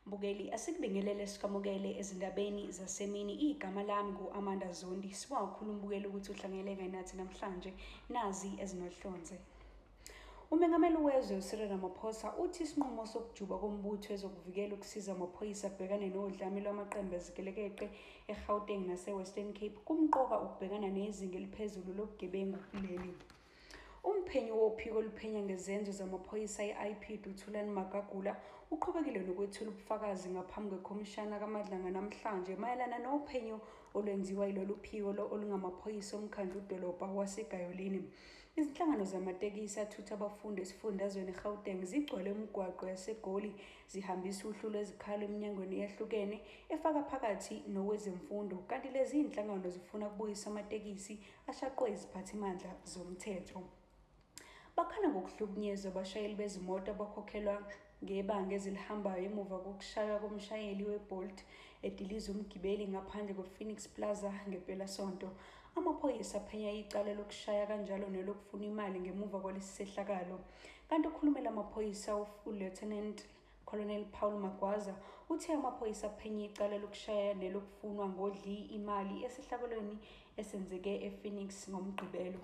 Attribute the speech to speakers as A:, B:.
A: Mbukeli, asikubingelele sikwamukele ezindabeni zasemini. Igama lami ngu-Amanda Zondi. Sibonga kakhulu mbukeli ukuthi uhlanganyele nathi namhlanje. Nazi ezinohlonze. Umengameli wezwe uCyril Ramaphosa uthi isinqumo sokujuba kombutho wezokuvikela ukusiza amaphoyisa abhekane nodlame lwamaqembu ezigelekeqe eGauteng nase-Western Cape kumqoka ukubhekana nezinga eliphezulu lobugebengu kuleli. Umphenyi wophiko oluphenya ngezenzo zamaphoyisa i-IPID uThulani Magagula uqhubekile nokwethula ubufakazi ngaphambi kwekhomishana kaMadlanga namhlanje mayelana nophenyo olwenziwa yilolu phiko olungamaphoyisa omkhandlu-dolobha waseGayolini. Izinhlangano zamatekisi athutha abafundi esifundazweni iGauteng zigcwele imigwaqo yaseGoli zihambisa uhlu lwezikhalo eminyangweni eyahlukene efaka phakathi nowezemfundo, kanti lezi zinhlangano zifuna kubuyiswe amatekisi ashaqwe iziphathimandla zomthetho. Bakhala ngokuhlukunyezwa abashayeli bezimoto abakhokhelwa ngebanga ezilihambayo emuva kokushaywa komshayeli we-Bolt ediliza umgibeli ngaphandle kwe-Phoenix Plaza ngempelasonto. Amaphoyisa aphenya icala lokushaya kanjalo nelokufuna imali ngemuva kwalesi sehlakalo. Kanti okhulumela amaphoyisa uLieutenant Colonel Paul Magwaza uthe amaphoyisa aphenya icala lokushaya nelokufunwa ngodli imali esehlakalweni esenzeke ePhoenix ngoMgqibelo.